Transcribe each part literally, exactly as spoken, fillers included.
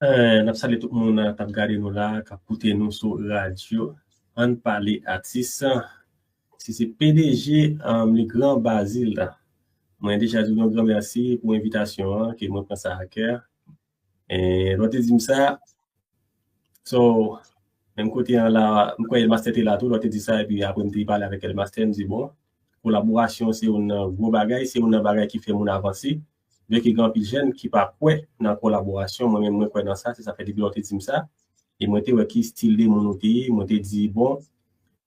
Eh, n ap salye tout moun k ap gade nou la, k ap koute nou sou radyo Ann Pale Atis. Si se P D G, um, le gran Bazil la. Mwen deja di w yon gran mèsi pou envitasyon an, ke mwen pran sa a kè. E lè w te di m sa, so, menm kote an la, m kwè Elmaster te la tou, lè w te di sa, epi apre m te pale avèk Elmaster, m di, bon, kolaborasyon se youn nan gwo bagay, se youn nan bagay ki fè moun avanse. Byenke gen anpil jèn ki pa kwè nan kolaborasyon, mwen menm mwen kwè nan sa, se sa fè depi lè w te di m sa, e mwen te wè ki stil de moun ou te ye, mwen te di, bon,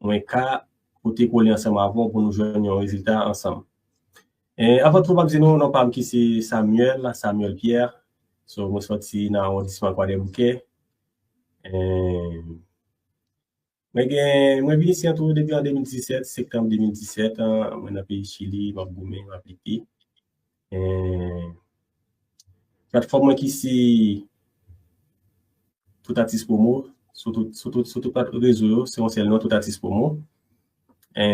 mwen ka pote kole ansanm avè w pou nou jwenn yon rezilta ansanm. E, avan tou, m ap di nou, non pa m ki se Samuel, Samuel Pierre. So, mwen sòti nan awondisman Kwadèboukè. E, mwen gen, mwen vin isi an tou depi an de mil disèt, septanm de mil disèt, an, mwen nan peyi Chili, m ap goumen, m ap lite. E, platfòm mwen ki se Tout Atis Promo, sou tout, sou tout, sou tout plat rezo yo, se yon sèl non, Tout Atis Promo. E,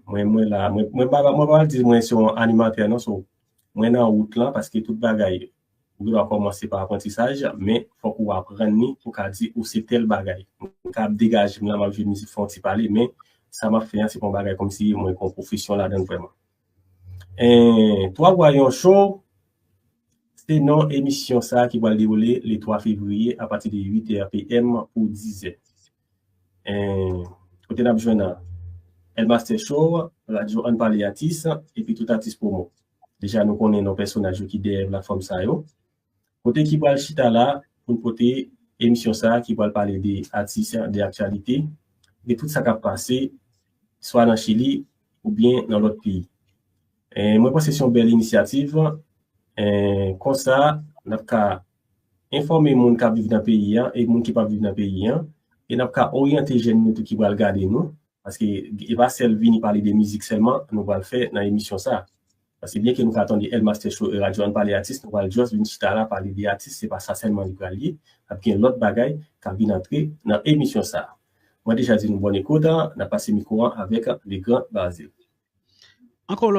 mwen, mwen la, mwen, mwen pa, mwen pa di mwen se yon animatè non, so, mwen nan wout lan, paske tout bagay, ou gen dwa kòmanse pa aprantisaj, men fòk ou aprann li pou ka di ou se tèl bagay. Mwen ka ap degaje m la, m ap jwe mizik, fè yon ti pale, men sa m ap fè an, se pa yon bagay kòmsi mwen gen yon pwofesyon ladan l vrèman. E, Twa Vwa Yon Show, se non emisyon sa a ki pral dewoule le twa fevriye apati de uit è P M pou diz è. E, kote n ap jwenn an Elmaster Show, Radyo Ann Pale Atis, epi Tout Atis Promo. Deja nou konnen non pèsonaj yo ki dèyè platfòm sa yo. Kote ki pral chita la pou n pote emisyon sa a ki pral pale de atis, de aktyalite, de tout sa k ap pase, swa nan Chili oubyen nan lòt peyi. E, mwen panse se yon bèl inisyativ. E, konsa, n ap ka enfòme moun k ap viv nan peyi an e moun ki p ap viv nan peyi an, e n ap ka oryante jèn yo tou ki pral gade nou, paske e pa sèl vini pale de mizik sèlman nou pral fè nan emisyon sa a. Paske byenke nou ka tande Elmaster Show e Radyo Ann Pale Atis, nou pral just vin chita la pale de atis, se pa sa sèlman li pral ye, ap gen lòt bagay k ap vin antre nan emisyon sa a. Mwen deja di nou bòn ekout, n ap pase mikwo an avèk le gran Bazil. Ankò